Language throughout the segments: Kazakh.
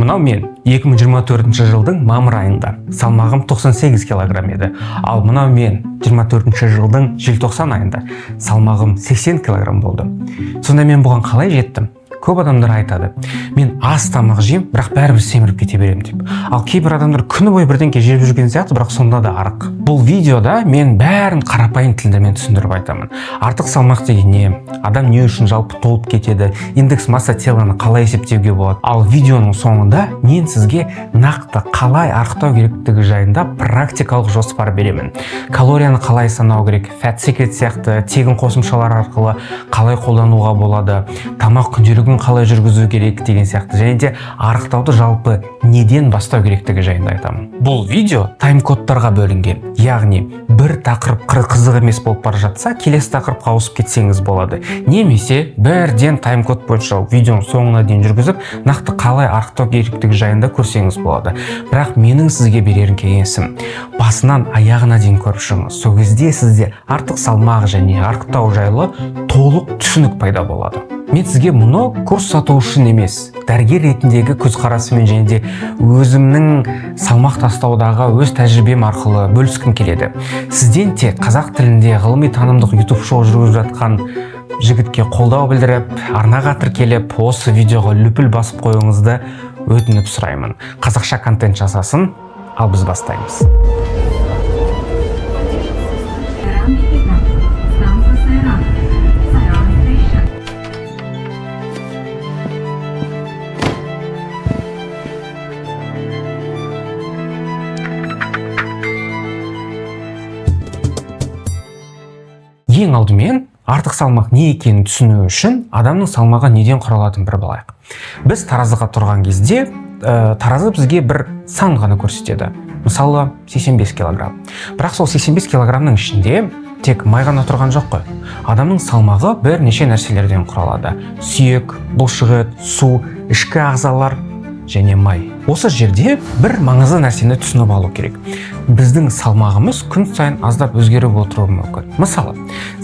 Мынау мен 2024 жылдың мамыр айында, салмағым 98 килограмм еді. Ал мынау мен 24 жылдың желтоқсан айында, салмағым 80 килограмм болды. Сонда мен бұған қалай жеттім? Көп адамдар айтады: «Мен аз тамақ жеймін, бірақ бәрібір семіріп кете беремін», – деп. Ал кейбір адамдар күні бойы бірдеңке жеп жүрген сияқты, бірақ сонда да арық. Бұл видеода мен бәрін қарапайым тілдермен түсіндіріп айтамын: артық салмақ деген не, адам не үшін жалпы толып кетеді, индекс масса тела ны қалай есептеуге болады. Ал видеоның соңында мен сізге нақты қалай арықтау керектігі жайында практикалық жоспар беремін: калорияны қалай санау керек, Fat Secret сияқты тегін қосымшалар арқылы қалай қолдануға болады, тамақ күнделігін қалай жүргізу керек деген сияқты және де арықтауды жалпы неден бастау керектігі жайында айтамын. Бұл видео тайм-кодтарға бөлінген, яғни бір тақырып қызық емес болып бара жатса, келесі тақырыпқа ауысып кетсеңіз болады немесе бірден тайм-код бойынша видеоның соңына дейін жүргізіп, нақты қалай арықтау керектігі жайында көрсеңіз болады. Бірақ менің сізге берер кеңесім: басынан аяғына дейін көріп шығыңыз. Сол кезде сізде артық салмақ және арықтау жайлы толық түсінік пайда болады. Мен сізге мұны курс сату үшін емес, дәрігер ретіндегі көзқарасыммен және де өзімнің салмақ тастаудағы өз тәжірибем арқылы бөліскім келеді. Сізден тек қазақ тілінде ғылыми танымдық YouTube шоу жүргізіп жатқан жігітке қолдау білдіріп, арнаға тіркеліп, осы видеоға лүпіл басып қоюыңызды өтініп сұраймын. Қазақша контент жасасын. Ал біз бастаймыз. Сайран бекеті. Станция Сайран. Сайран Station. Ең алдымен артық салмақ не екенін түсіну үшін адамның салмағы неден құралатынын біліп алайық. Біз таразыға тұрған кезде таразы бізге бір сан ғана көрсетеді, мысалы, 85 килограмм. Бірақ сол 85 килограммның ішінде тек май ғана тұрған жоқ қой. Адамның салмағы бірнеше нәрселерден құралады: сүйек, бұлшықет, су, ішкі ағзалар және май. Осы жерде бір маңызды нәрсені түсініп алу керек: біздің салмағымыз күн сайын аздап өзгеріп отыруы мүмкін. Мысалы,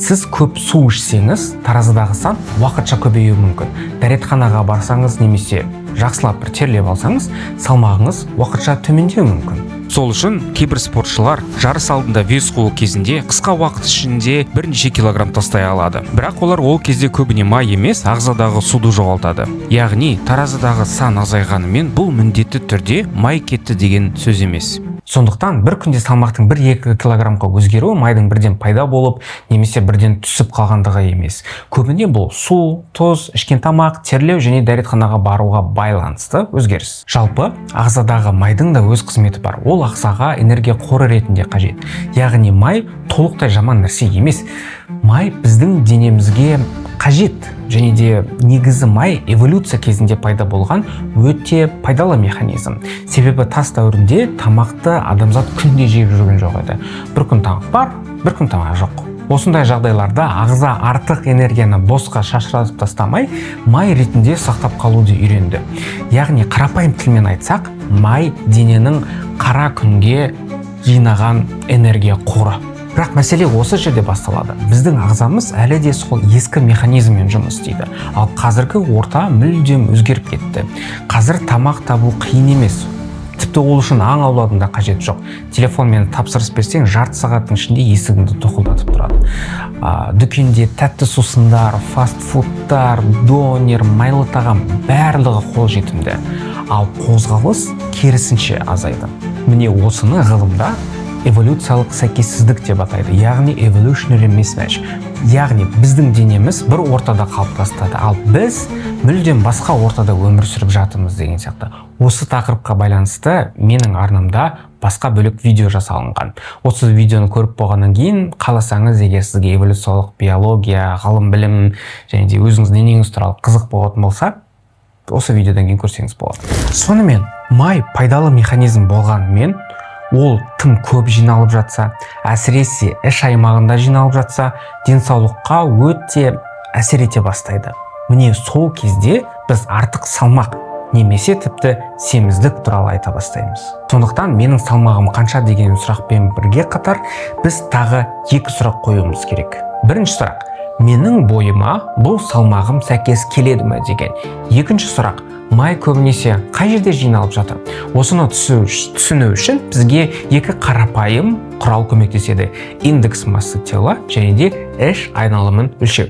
сіз көп су ішсеңіз, таразыдағы сан уақытша көбеюі мүмкін. Дәретханаға барсаңыз немесе жақсылап бір терлеп алсаңыз, салмағыңыз уақытша төмендеуі мүмкін. Сол үшін кейбір спортшылар жарыс алдында вес қуу кезінде қысқа уақыт ішінде бірнеше килограмм тастай алады. Бірақ олар ол кезде көбіне май емес, ағзадағы суды жоғалтады. Яғни таразыдағы сан азайғанымен, бұл міндетті түрде май кетті деген сөз емес. Сондықтан бір күнде салмақтың 1-2 килограммға өзгеруі майдың бірден пайда болып немесе бірден түсіп қалғандығы емес. Көбіне бұл су, тұз, ішкен тамақ, терлеу және дәретханаға баруға байланысты өзгеріс. Жалпы ағзадағы майдың да өз қызметі бар: ол ағзаға энергия қоры ретінде қажет. Яғни май толықтай жаман нәрсе емес, май біздің денемізге қажет. Және де негізі май эволюция кезінде пайда болған өте пайдалы механизм. Себебі тас дәуірінде тамақты адамзат күнде жеп жүрген жоқ еді: бір күн тамақ бар, бір күн тамақ жоқ. Осындай жағдайларда ағза артық энергияны босқа шашыратып тастамай, май ретінде сақтап қалуды үйренді. Яғни қарапайым тілмен айтсақ, май – дененің қара күнге жинаған энергия қоры. Бірақ мәселе осы жерде басталады: біздің ағзамыз әлі де сол ескі механизммен жұмыс істейді. Ал қазіргі орта мүлдем өзгеріп кетті. Қазір тамақ табу қиын емес, тіпті ол үшін аң аулаудың да қажеті жоқ. Телефонмен тапсырыс берсең, жарты сағаттың ішінде есігіңді тоқылдатып тұрады. Дүкенде тәтті сусындар, фастфудтар, донер, майлы тағам – барлығы қолжетімді. Ал қозғалыс керісінше азайды. Міне, осыны ғылымда эволюциялық сәйкессіздік деп атайды, яғни evolutionary mismatch. Яғни біздің денеміз бір ортада қалыптасады, ал біз мүлдем басқа ортада өмір сүріп жатырмыз деген сияқты. Осы тақырыпқа байланысты менің арнамда басқа бөлек видео жасалынған. Осы видеоны көріп болғаннан кейін, қаласаңыз, егер сізге эволюциялық биология, ғылым, білім және де өзіңіз денеңіз туралы қызық болатын болса, осы видеодан кейін көрсеңіз болады. Сонымен, май пайдалы механизм болғанымен, ол тым көп жиналып жатса, әсіресе іш аймағында жиналып жатса, денсаулыққа өте әсер ете бастайды. Міне, сол кезде біз артық салмақ немесе тіпті семіздік туралы айта бастаймыз. Сондықтан «менің салмағым қанша» деген сұрақпен бірге қатар біз тағы екі сұрақ қоюымыз керек. Бірінші сұрақ: менің бойыма бұл салмағым сәйкес келеді ме деген. Екінші сұрақ: Май көбінесе қай жерде жиналып жатыр? Осыны түсіну үшін бізге екі қарапайым құрал көмектеседі: индекс массы тела және де іш айналымын өлшеу.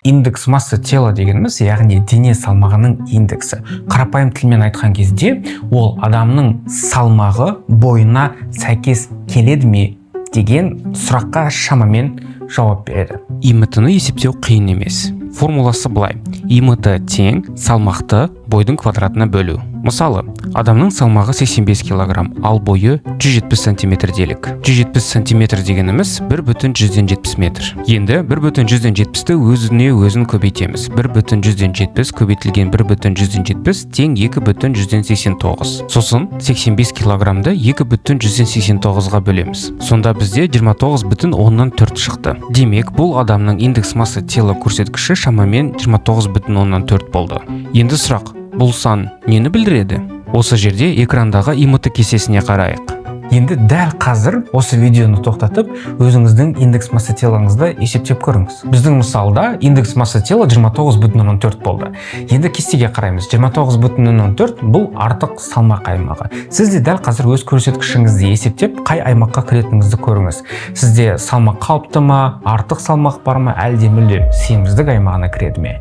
Индекс массы тела дегеніміз, яғни дене салмағының индексі. Қарапайым тілмен айтқан кезде, ол адамның салмағы бойына сәйкес келеді ме деген сұраққа шамамен жауап береді. ИМТ-ны есептеу қиын емес. Формуласы былай: ИМТ тең салмақты бойдың квадратына бөлу. Мысалы, адамның салмағы 85 килограмм, ал бойы 170 сантиметр делік. 170 сантиметр дегеніміз 1,70 метр. Енді 1,70-ті өзіне өзін көбейтеміз. 1,70 көбейтілген 1,70 тең 2,89. Сосын 85 килограммды 2,89-ға бөлеміз. Сонда бізде 29,4 шықты. Демек, бұл адамның индекс массы тела көрсеткіші шамамен 29,4 болды. Енді сұрақ: бұл сан нені білдіреді? Осы жерде экрандағы ИМТ кестесіне қарайық. Енді дәл қазір осы видеоны тоқтатып, өзіңіздің индекс массы тела ңызды есептеп көріңіз. Біздің мысалда индекс массы тела 29,4 болды. Енді кестеге қараймыз. 29,4 – бұл артық салмақ аймағы. Сіз де дәл қазір өз көрсеткішіңізді есептеп, қай аймаққа кіретініңізді көріңіз. Сізде салмақ қалыпты ма, артық салмақ бар ма, әлде мүлде семіздік аймағына кіреді ме?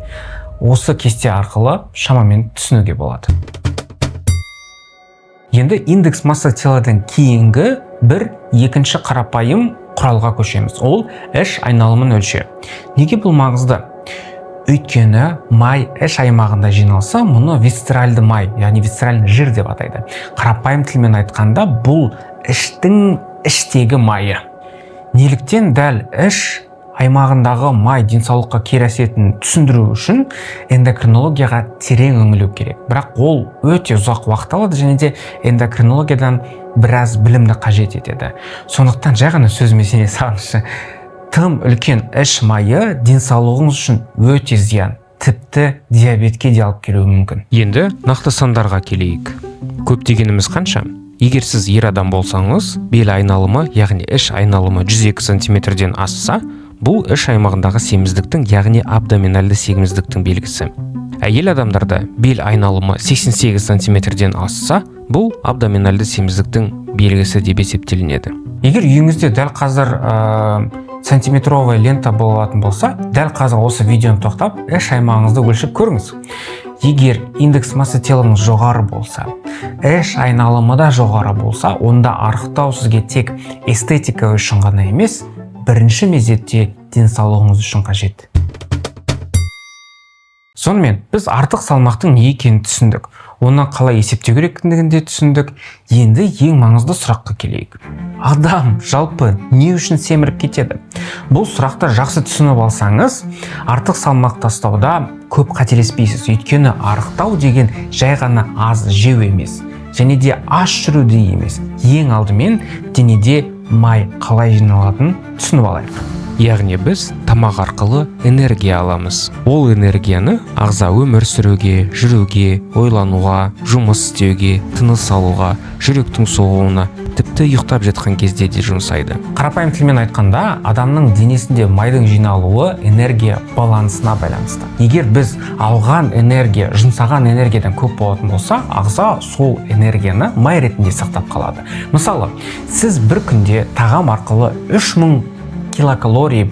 Осы кесте арқылы шамамен түсінуге болады. Енді индекс масса тела дан кейінгі бір екінші қарапайым құралға көшеміз. Ол іш айналымын өлшеу. Неге бұл маңызды? Өйткені май іш аймағында жиналса, мұны висцеральды май, яғни висцеральный жир деп атайды. Қарапайым тілмен айтқанда, бұл іштің іштегі майы. Неліктен дәл іш аймағындағы май денсаулыққа кері әсерін түсіндіру үшін эндокринологияға терең үңілу керек. Бірақ ол өте ұзақ уақыт алады және де эндокринологиядан біраз білімді қажет етеді. Сондықтан жай ғана сөзіме сене салыңызшы: тым үлкен іш майы денсаулығыңыз үшін өте зиян, тіпті диабетке де алып келуі мүмкін. Енді нақты сандарға келейік. Көп дегеніміз қанша? Егер сіз ер адам болсаңыз, бел айналымы, яғни іш айналымы 102 сантиметрден асса, бұл іш аймағындағы семіздіктің, яғни абдоминальды семіздіктің белгісі. Әйел адамдарда бел айналымы 88 сантиметрден асса, бұл абдоминальды семіздіктің белгісі деп есептелінеді. Егер үйіңізде дәл қазір сантиметровая лента болатын болса, дәл қазір осы видеоны тоқтап, іш аймағыңызды өлшеп көріңіз. Егер индекс массы тела ңыз жоғары болса, іш айналымы да жоғары болса, онда арықтау сізге тек эстетика үшін ғана емес, бірінші мезетте денсаулығыңыз үшін қажет. Сонымен, біз артық салмақтың не екенін түсіндік, оны қалай есептеу керектігін де түсіндік. Енді ең маңызды сұраққа келейік: адам жалпы не үшін семіріп кетеді? Бұл сұрақты жақсы түсініп алсаңыз, артық салмақ тастауда көп қателеспейсіз. Өйткені арықтау деген жай ғана аз жеу емес және де аш жүру де емес. Ең алдымен денеде май қалай жиналатынын түсініп алайық. Яғни біз тамақ арқылы энергия аламыз. Ол энергияны ағза өмір сүруге, жүруге, ойлануға, жұмыс істеуге, тыныс алуға, жүректің соғуына, тіпті ұйықтап жатқан кезде де жұмсайды. Қарапайым тілмен айтқанда, адамның денесінде майдың жиналуы энергия балансына байланысты. Егер біз алған энергия жұмсаған энергиядан көп болатын болса, ағза сол энергияны май ретінде сақтап қалады. Мысалы, сіз бір күнде тағам арқылы 3000 килокалорий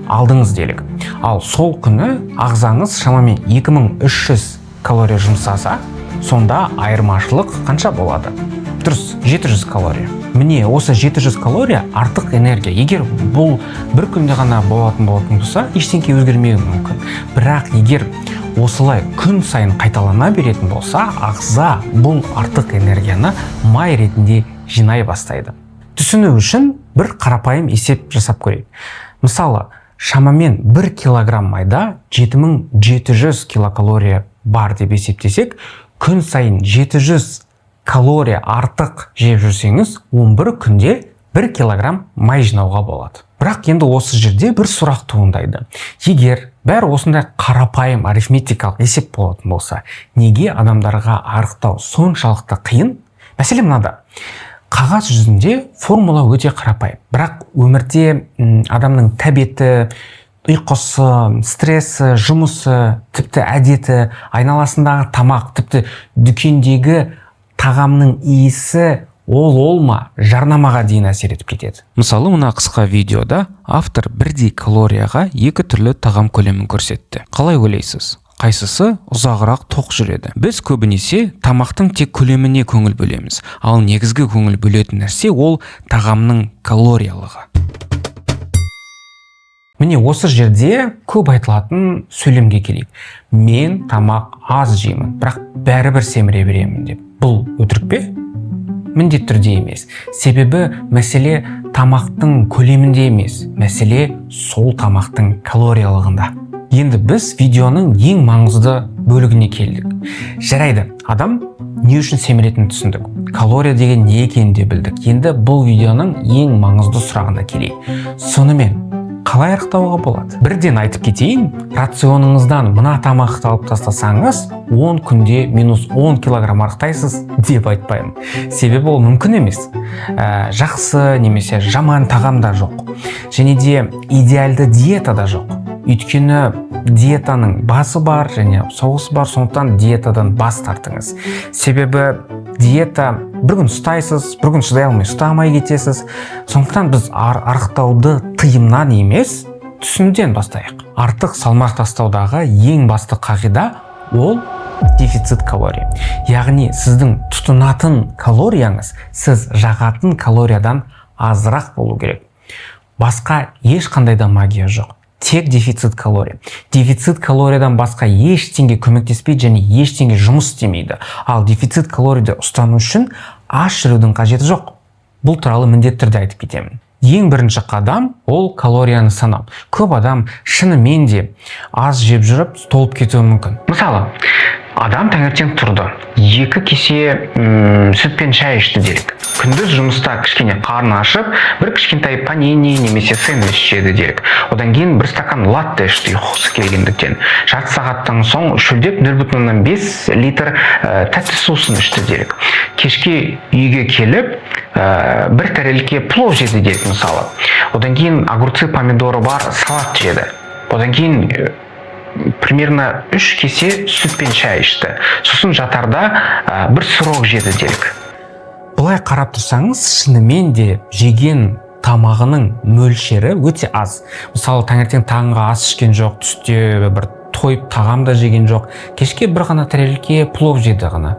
алдыңыз делік. Ал сол күні ағзаңыз шамамен 2300 калория жұмсаса, сонда айырмашылық қанша болады? Дұрыс, 700 калория. Міне, осы 700 калория артық энергия. Егер бұл бір күнде ғана болатын болса, ештеңе өзгермеуі мүмкін. Бірақ егер осылай күн сайын қайталана беретін болса, ағза бұл артық энергияны май ретінде жинай бастайды. Түсіну үшін бір қарапайым есеп жасап көрейік. Мысалы, шамамен 1 килограмм майда 7700 килокалория бар деп есептесек, күн сайын 700 калория артық жеп жүрсеңіз, 11 күнде 1 килограмм май жинауға болады. Бірақ енді осы жерде бір сұрақ туындайды: егер бәрі осындай қарапайым арифметикалық есеп болатын болса, неге адамдарға арықтау соншалықты қиын? Мәселе мынада: қағаз жүзінде формула өте қарапайым, бірақ өмірде адамның тәбеті, Ұйқысы, стрессі, жұмысы, тіпті әдеті, айналасындағы тамақ, тіпті дүкендегі тағамның иісі, ол ма, жарнамаға дейін әсер етіп кетеді. Мысалы, мына қысқа видеода автор бірдей калорияға екі түрлі тағам көлемін көрсетті. Қалай ойлайсыз, қайсысы ұзағырақ тоқ жүреді? Біз көбінесе тамақтың тек көлеміне көңіл бөлеміз, ал негізгі көңіл бөлетін нәрсе ол тағамның калориялығы. Міне, осы жерде көп айтылатын сөйлемге келейік: «Мен тамақ аз жеймін, бірақ бәрібір семіре беремін» деп. Бұл өтірік пе? Міндетті түрде емес. Себебі мәселе тамақтың көлемінде емес, мәселе сол тамақтың калориялығында. Енді біз видеоның ең маңызды бөлігіне келдік. Жарайды, адам не үшін семіретінін түсіндік, калория деген не екенін де білдік. Енді бұл видеоның ең маңызды сұрағына келейік: сонымен қалай арықтауға болады? Бірден айтып кетейін, рационыңыздан мына тамақты алып тастасаңыз, 10 күнде минус 10 килограмм арықтайсыз деп айтпаймын. Себебі ол мүмкін емес. Жақсы немесе жаман тағам да жоқ және де идеальды диета да жоқ, өйткені диетаның басы бар және соғысы бар. Сондықтан диетадан бас тартыңыз, себебі диета бір күн ұстайсыз, бір күн шыдай алмай ұстамай кетесіз. Сондықтан біз арықтауды тыйымнан емес, түсінуден бастайық. Артық салмақ тастаудағы ең басты қағида ол дефицит калорий, яғни сіздің тұтынатын калорияңыз сіз жағатын калориядан азырақ болу керек. Басқа ешқандай да магия жоқ, тек дефицит калория. Дефицит калориядан басқа ештеңе көмектеспейді және ештеңе жұмыс істемейді. Ал дефицит калорияды ұстану үшін аш жүрудің қажеті жоқ. Бұл туралы міндетті түрде айтып кетемін. Ең бірінші қадам ол калорияны санау. Көп адам шынымен де аз жеп жүріп толып кетуі мүмкін. Мысалы, адам таңертең тұрды, екі кесе сүт пен шай ішті делік. Күндіз жұмыста кішкене қарны ашып, бір кішкентай панини немесе сэндвич жеді делік. Одан кейін бір стакан латте ішті ұйқысы келгендіктен. Жарты сағаттан соң шөлдеп, 0,5 литр тәтті сусын ішті делік. Кешке үйге келіп, бір тәрелке плов жеді делік, мысалы. Одан кейін огурцы, помидоры бар салат жеді. Одан кейін примерно үш кесе сүт пен шай ішті. Сосын жатарда бір сырок жеді делік. Былай қарап тұрсаңыз, шынымен де жеген тамағының мөлшері өте аз. Мысалы, таңертең таңғы ас ішкен жоқ, түсте бір тойып тағам да жеген жоқ, кешке бір ғана тәрелке плов жеді ғана.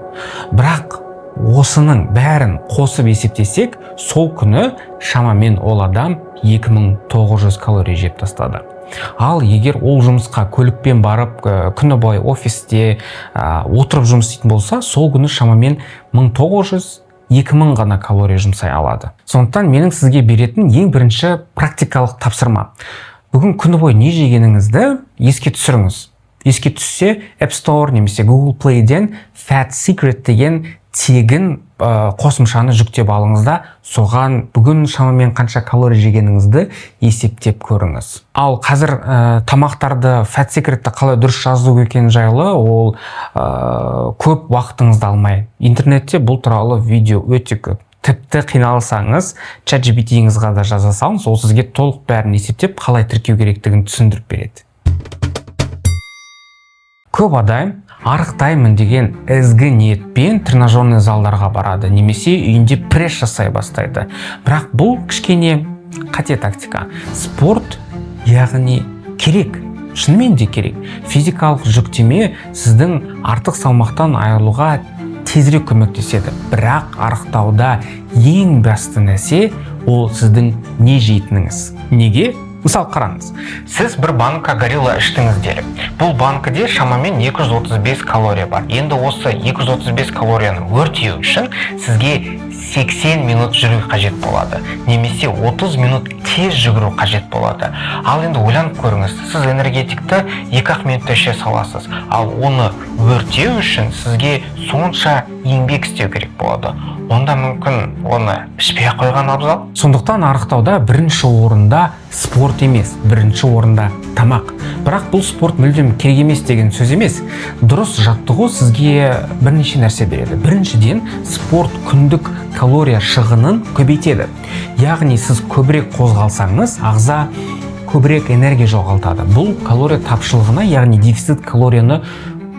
Бірақ осының бәрін қосып есептесек, сол күні шамамен ол адам 2900 калория жеп тастады. Ал егер ол жұмысқа көлікпен барып, күні бойы офисте отырып жұмыс істейтін болса, сол күні шамамен 1900 2000 ғана калория жұмсай алады. Сондықтан менің сізге беретін ең бірінші практикалық тапсырма: бүгін күні бойы не жегеніңізді еске түсіріңіз. Еске түссе, App Store немесе Google Play'ден Fat Secret деген тегін қосымшаны жүктеп алыңыз да, соған бүгін шамамен қанша калория жегеніңізді есептеп көріңіз. Ал қазір тамақтарды Fat Secretті қалай дұрыс жазу екені жайлы ол көп уақытыңызды алмай, интернетте бұл туралы видео өте көп. Тіпті қиналсаңыз, чат GPT-іңізға да жаза салыңыз, ол сізге толық бәрін есептеп, қалай тіркеу керектігін түсіндіріп береді. Көп адам арықтаймын деген ізгі ниетпен тренажерный залдарға барады немесе үйінде пресс жасай бастайды. Бірақ бұл кішкене қате тактика. Спорт, яғни, керек, шынымен де керек. Физикалық жүктеме сіздің артық салмақтан айырылуға тезірек көмектеседі. Бірақ арықтауда ең басты нәрсе ол сіздің не жейтініңіз. Неге? Мысалы, қараңыз, сіз бір банка Горилла іштіңіз делік. Бұл банкіде шамамен 235 калория бар. Енді осы 235 калорияны өртеу үшін сізге 80 минут жүру қажет болады немесе 30 минут тез жүгіру қажет болады. Ал енді ойланып көріңіз, сіз энергетикті 2-ақ минутта іше саласыз, ал оны өртеу үшін сізге сонша еңбек істеу керек болады. Онда мүмкін оны ішпей ақ қойған абзал. Сондықтан арықтауда бірінші орында спорт емес, бірінші орында тамақ. Бірақ бұл спорт мүлдем керек емес деген сөз емес. Дұрыс жаттығу сізге бірнеше нәрсе береді. Біріншіден, спорт күндік калория шығынын көбейтеді, яғни сіз көбірек қозғалсаңыз, ағза көбірек энергия жоғалтады. Бұл калория тапшылығына, яғни дефицит калорияны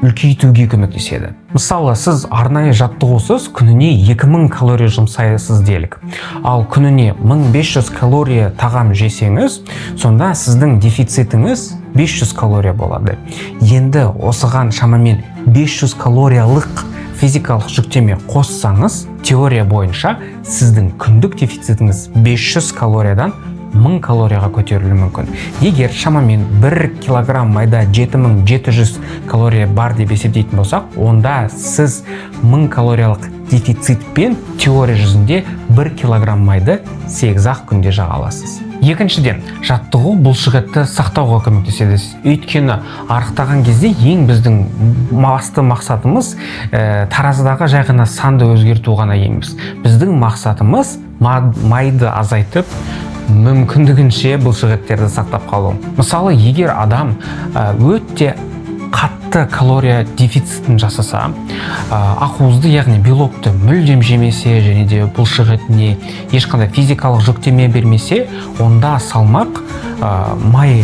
үлкейтуге көмектеседі. Мысалы, сіз арнайы жаттығусыз күніне 2000 калория жұмсайсыз делік. Ал күніне 1500 калория тағам жесеңіз, сонда сіздің дефицитіңіз 500 калория болады. Енді осыған шамамен 500 калориялық физикалық жүктеме қоссаңыз, теория бойынша сіздің күндік дефицитіңіз 500 калориядан 1000 калорияға көтерілуі мүмкін. Егер шамамен 1 килограмм майда 7700 калория бар деп есептейтін болсақ, онда сіз 1000 калориялық дефицитпен теория жүзінде 1 килограмм майды 8-ақ күнде жаға аласыз. Екіншіден, жаттығу бұлшықетті сақтауға көмектеседі. Өйткені арықтаған кезде ең біздің басты мақсатымыз таразыдағы жай ғана санды өзгерту ғана емес. Біздің мақсатымыз майды азайтып, мүмкіндігінше бұлшықеттерді сақтап қалу. Мысалы, егер адам өте қатты калория дефицитін жасаса, ақуызды, яғни белокты мүлдем жемесе және де бұлшықетіне ешқандай физикалық жүктеме бермесе, онда салмақ май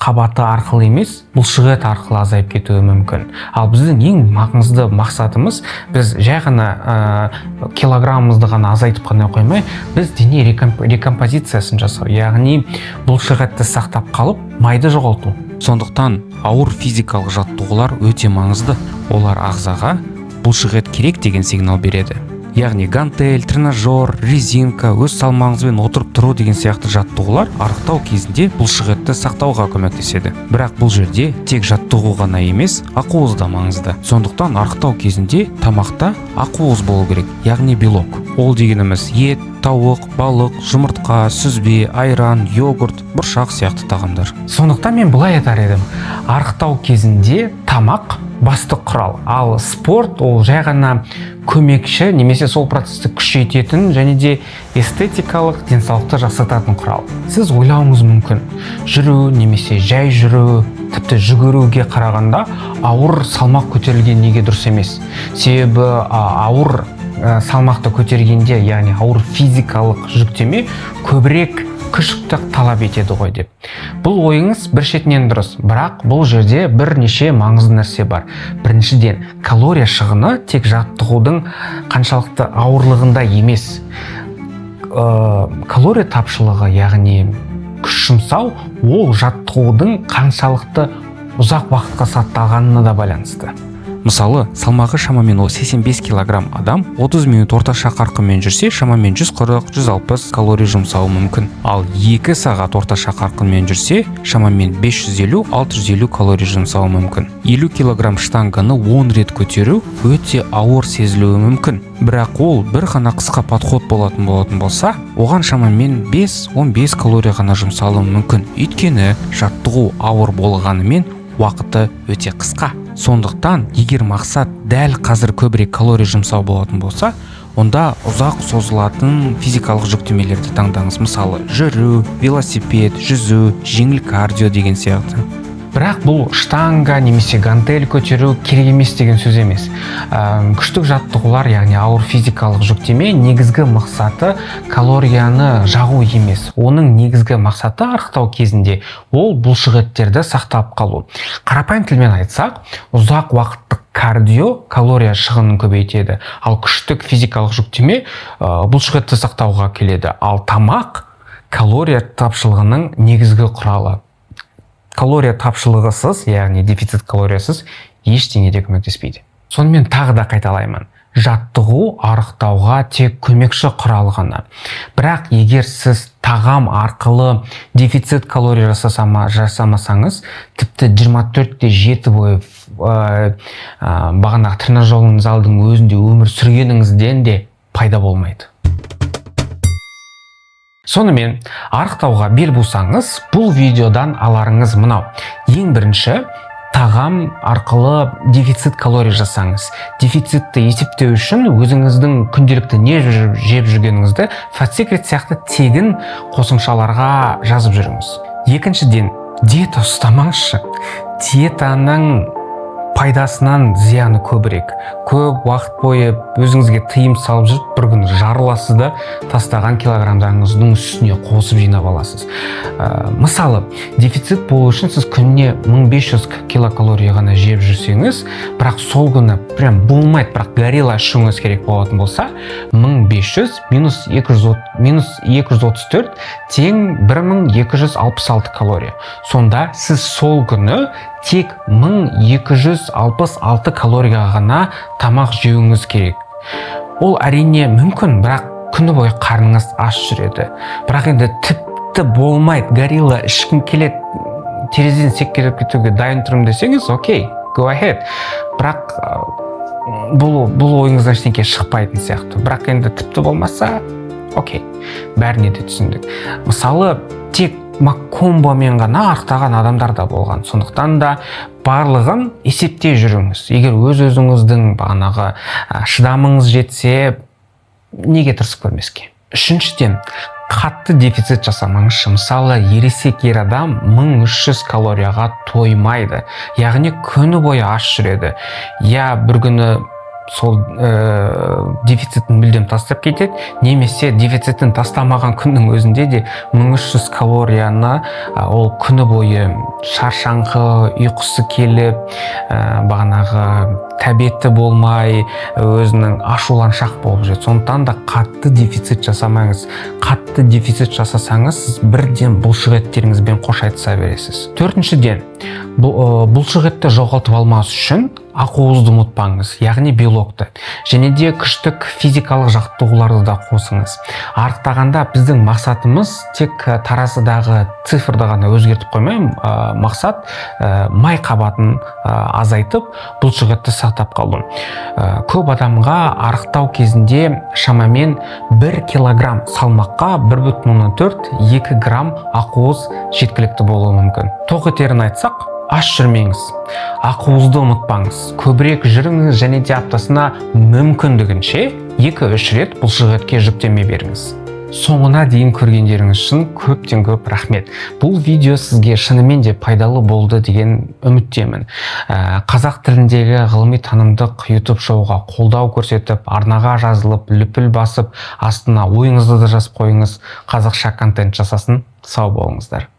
қабаты арқылы емес, бұлшықет арқылы азайып кетуі мүмкін. Ал біздің ең маңызды мақсатымыз, біз жай ғана килограммымызды ғана азайтып қана қоймай, біз дене рекомпозициясын жасау, яғни бұлшықетті сақтап қалып, майды жоғалту. Сондықтан ауыр физикалық жаттығулар өте маңызды. Олар ағзаға бұлшықет керек деген сигнал береді. Яғни гантель, тренажер, резинка, өз салмағыңызбен отырып тұру деген сияқты жаттығулар арықтау кезінде бұлшықетті сақтауға көмектеседі. Бірақ бұл жерде тек жаттығу ғана емес, ақуыз да маңызды. Сондықтан арықтау кезінде тамақта ақуыз болу керек, яғни белок. Ол дегеніміз ет, тауық, балық, жұмыртқа, сүзбе, айран, йогурт, бұршақ сияқты тағамдар. Сондықтан мен былай айтар едім: арықтау кезінде тамақ басты құрал, ал спорт ол жай ғана көмекші немесе сол процесті күшейтетін және де эстетикалық денсаулықты жақсартатын құрал. Сіз ойлауыңыз мүмкін, жүру немесе жай жүру, тіпті жүгіруге қарағанда ауыр салмақ көтерілген неге дұрыс емес? Себебі ауыр салмақты көтергенде, яғни ауыр физикалық жүктеме көбірек күшті талап етеді ғой деп. Бұл ойыңыз бір шетінен дұрыс, бірақ бұл жерде бірнеше маңызды нәрсе бар. Біріншіден, калория шығыны тек жаттығудың қаншалықты ауырлығында емес. Калория тапшылығы, яғни күш жұмсау, ол жаттығудың қаншалықты ұзақ уақытқа сақталғанына да байланысты. Мысалы, салмағы шамамен 85 килограмм адам 30 минут орташа қарқынмен жүрсе, шамамен 140-160 калория жұмсауы мүмкін. Ал 2 сағат орташа қарқынмен жүрсе, шамамен 550-650 калория жұмсауы мүмкін. 50 килограмм штанганы 10 рет көтеру өте ауыр сезілуі мүмкін. Бірақ ол бір ғана қысқа подход болатын болса, оған шамамен 5-15 калория ғана жұмсалуы мүмкін. Өйткені жаттығу ауыр болғанымен, уақыты өте қысқа. Сондықтан егер мақсат дәл қазір көбірек калория жұмсау болатын болса, онда ұзақ созылатын физикалық жүктемелерді таңдаңыз. Мысалы, жүру, велосипед, жүзу, жеңіл кардио деген сияқты. Бірақ бұл штанга немесе гантель көтеру керек емес деген сөз емес. Күштік жаттығулар, яғни ауыр физикалық жүктеме, негізгі мақсаты калорияны жағу емес. Оның негізгі мақсаты арықтау кезінде ол бұлшықеттерді сақтап қалу. Қарапайым тілмен айтсақ, ұзақ уақыттық кардио калория шығынын көбейтеді, ал күштік физикалық жүктеме бұлшықетті сақтауға келеді. Ал тамақ калория тапшылығының негізгі құралы. Калория тапшылығысыз, яғни дефицит калориясыз ештеңе де көмектеспейді. Сонымен, тағы да қайталаймын: жаттығу арықтауға тек көмекші құрал ғана. Бірақ егер сіз тағам арқылы дефицит калория жасамасаңыз, тіпті 24-те 7 бойы бағанағы тренажерный залдың өзінде өмір сүргеніңізден де пайда болмайды. Сонымен, арықтауға бел бусаңыз, бұл видеодан аларыңыз мынау: ең бірінші, тағам арқылы дефицит калория жасаңыз. Дефицитті есептеу үшін өзіңіздің күнделікті не жеп жүргеніңізді Fat Secret сияқты тегін қосымшаларға жазып жүріңіз. Екіншіден, диета ұстамаңызшы. Диетаның Пайдасынан зияны көбірек. Көп уақыт бойы өзіңізге тыйым салып жүріп, бір күні жарыласыз да, тастаған килограммдарыңыздың үстіне қосып жинап аласыз. Мысалы, дефицит болу үшін сіз күніне 1500 килокалория ғана жеп жүрсеңіз, бірақ сол күні прям болмайды, бірақ горилла ішуіңіз керек болатын болса, 1500 минус 200, минус 234 тең 1266 калория. Сонда сіз сол күні тек 1266 калорияға ғана тамақ жеуіңіз керек. Ол, әрине, мүмкін, бірақ күні бойы қарныңыз аш жүреді. Бірақ енді тіпті болмайды, горилла ішкім келеді, терезеден секіріп кетуге дайын тұрмын десеңіз, окей, go ahead. Бірақ бұл ойыңыздан ештеңе шықпайтын сияқты. Бірақ енді тіпті болмаса, окей, бәріне де түсіндік. Мысалы, тек Маккомбомен ғана арықтаған адамдар да болған. Сондықтан да барлығын есептей жүріңіз. Егер өз өзіңіздің бағанағы шыдамыңыз жетсе, неге тырысып көрмеске? Үшіншіден, қатты дефицит жасамаңызшы. Мысалы, ересек ер адам 1300 калорияға тоймайды, яғни күні бойы аш жүреді. Я бір күні сол дефицитін мүлдем тастап кетеді немесе дефицитін тастамаған күннің өзінде де 1300 калорияны ол күні бойы шаршаңқы, ұйқысы келіп, бағанағы тәбеті болмай, өзінің ашуланшақ болып жүреді. Сондықтан да қатты дефицит жасамаңыз. Қатты дефицит жасасаңыз, сіз бірден бұлшық еттеріңізбен қош айтыса бересіз. Төртіншіден, бұлшық етті жоғалтып алмас үшін ақуызды ұмытпаңыз, яғни белокты, және де күштік физикалық жаттығуларды да қосыңыз. Арықтағанда біздің мақсатымыз тек таразыдағы цифрды ғана өзгертіп қоймай, мақсат май қабатын азайтып, бұлшық етті сақтап қалу. Көп адамға арықтау кезінде шамамен 1 килограмм салмаққа 1,4-2 грамм ақуыз жеткілікті болуы мүмкін. Тоқ етерін айтсақ, аш жүрмеңіз, ақуызды ұмытпаңыз, көбірек жүріңіз және де аптасына мүмкіндігінше 2-3 рет бұлшық етке жүктеме беріңіз. Соңына дейін көргендеріңіз үшін көптен көп рахмет. Бұл видео сізге шынымен де пайдалы болды деген үміттемін. Қазақ тіліндегі ғылыми танымдық YouTube шоуға қолдау көрсетіп, арнаға жазылып, лүпіл басып, астына ойыңызды да жазып қойыңыз. Қазақша контент жасасын. Сау болыңыздар.